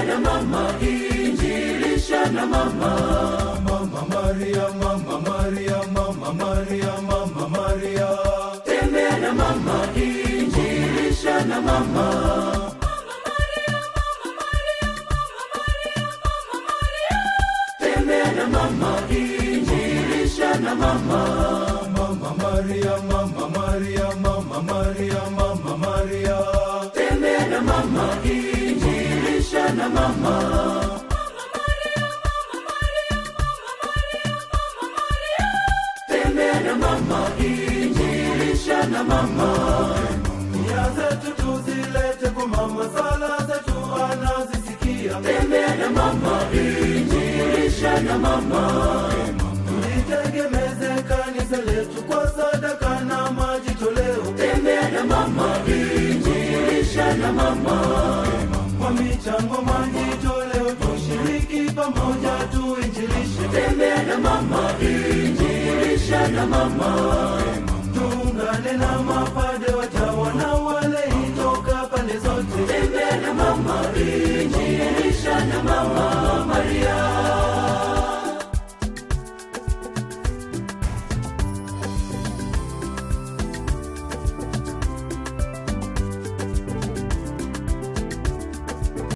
na mama, injilisha na mama. Mama Maria, Mama Maria, Mama Maria, Mama Maria. Tembea na mama, injilisha na mama. Tembea na mama, injilisha na mama. Mama Maria, Mama Maria, Mama Maria, Mama Maria. Tembea na mama, injilisha na mama. Tembea na mama, injilisha na mama. Nia zetu tuzilete kwa mama, sala zetu anazisikia. Tembea na mama, injilisha na mama. Tulitegemeze kanisa letu kwa sadaka na majitoleo. Tembea na mama, injilisha na mama. Kwa michango majitoleo tushiriki pamoja tuinjilishe. Tembea na mama, injilisha na mama. Tuungane na mapade watawa na wale toka pande zote. Tembea na mama,